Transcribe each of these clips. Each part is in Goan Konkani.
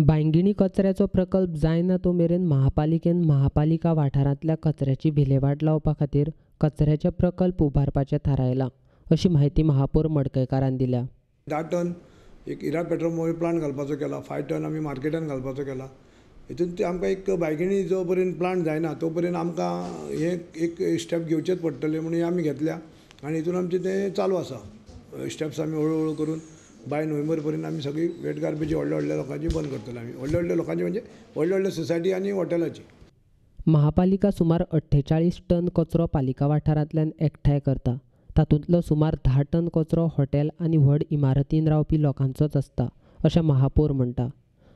बांयगिणी कचऱ्याचो प्रकल्प जायना तो मेरेन महापालिकेन महापालिका वाठारांतल्या कचऱ्याची विलेवाट लावपा खातीर कचऱ्याचे प्रकल्प उबारपाचें थारायलां अशी म्हायती महापौर मडकयकारान दिल्या. 10 टन एक इरा पेट्रोल प्लांट घालपाचो केला, 5 टन आमी मार्केटान घालपाचो केला. हितून ते आमकां एक बांयगिणी जो पर्यंत प्लांट जायना तो पर्यंत आमकां हे एक स्टेप घेवचेच पडटले म्हणून हे आमी घेतल्या आनी हितून आमचें तें चालू आसा. स्टेप्स आमी हळू हळू करून बाय नोव्हेंबर पर्यंत आमी सगळी वेट गार्बेज व्हडल्या व्हडल्या लोकांची बंद करतले आमी. व्हडल्या व्हडल्या लोकांची म्हणजे व्हडल्या व्हडल्या सोसायटी आनी हॉटेलाची. महापालिका सुमार 48 टन कचरो पालिका वाठारांतल्यान एकठांय करता. तातूंतलो सुमार 10 टन कचरो हॉटेल आनी व्हड इमारतीन रावपी लोकांचोच आसता अशें महापौर म्हणटा.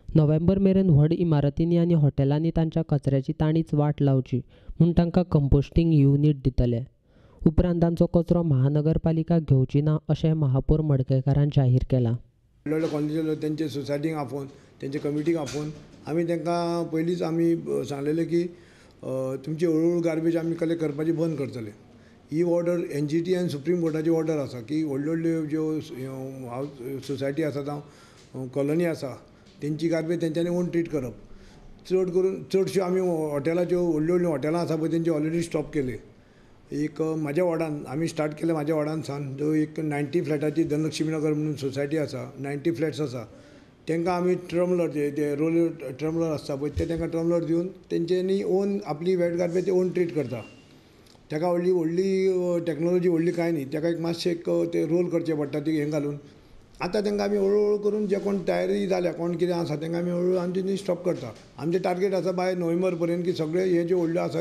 नोव्हेंबर मेरेन व्हड इमारतींनी आनी हॉटेलांनी तांच्या कचऱ्याची तांणीच वाट लावची म्हूण तांकां कंपोस्टींग युनीट दितले. उपरांत तांचो कचरो महानगरपालिका घेवची ना अशें महापौर मडकयकारान जाहीर केलां. व्हडले व्हडले कॉलनीचे लोक तेंचे सोसायटीक आपोवन तेंचे कमिटीक आपोवन आमी तांकां पयलींच आमी सांगलेलें की तुमची हळू हळू गार्बेज आमी कलेक्ट करपाची बंद करतले. ही ऑर्डर NGT आनी सुप्रीम कोर्टाची ऑर्डर आसा की व्हडल्यो व्हडल्यो ज्यो हावज सोसायटी आसा जावं कॉलनी आसा तेंची गार्बेज तेंच्यांनी ओन ट्रीट करप. चड करून चडश्यो आमी हॉटेलाच्यो व्हडल्यो व्हडल्यो हॉटेलां आसा पळय तेंची ऑलरेडी स्टॉप केली. एक म्हाज्या वॉर्डान आमी स्टार्ट केलें म्हाज्या वॉर्डान सावन जो एक 90 फ्लॅटाची धनलक्ष्मी नगर म्हणून सोसायटी आसा, 90 फ्लॅट्स आसा, तांकां आमी ट्रमलर ते रोलर ट्रमलर आसता पळय ते तांकां ट्रमलर दिवन तेंच्यांनी ओन आपली वेट गार्बेज ते ओन ट्रीट करता. ताका व्हडली व्हडली टॅक्नोलॉजी व्हडली कांय न्ही, ताका एक मातशें एक ते रोल करचें पडटा ती हें घालून. आतां तांकां आमी हळू हळू करून जे कोण तयारी जाल्या कोण कितें आसा तांकां आमी हळू हळू आमची स्टॉप करता. आमचें टार्गेट आसा बाय नोव्हेंबर पर्यंत की सगळे हे जे व्हडले आसा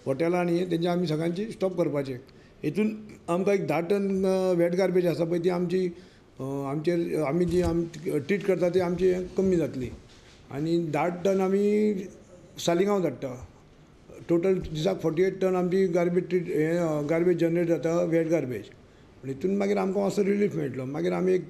हॉटेलां आनी हे तेंचे आमी सगळ्यांची स्टॉप करपाचें. हितून आमकां एक 10 टन वेट गार्बेज आसा पळय ती आमची आमचेर आमी जी ट्रीट करता ती आमची कमी जातली. आनी 10 टन आमी सालिगांव धाडटा. टोटल दिसाक 48 टन आमची गार्बेज ट्रीट हे गार्बेज जनरेट जाता वेट गार्बेज. हितून मागीर आमकां मातसो रिलीफ मेळटलो. मागीर आमी एक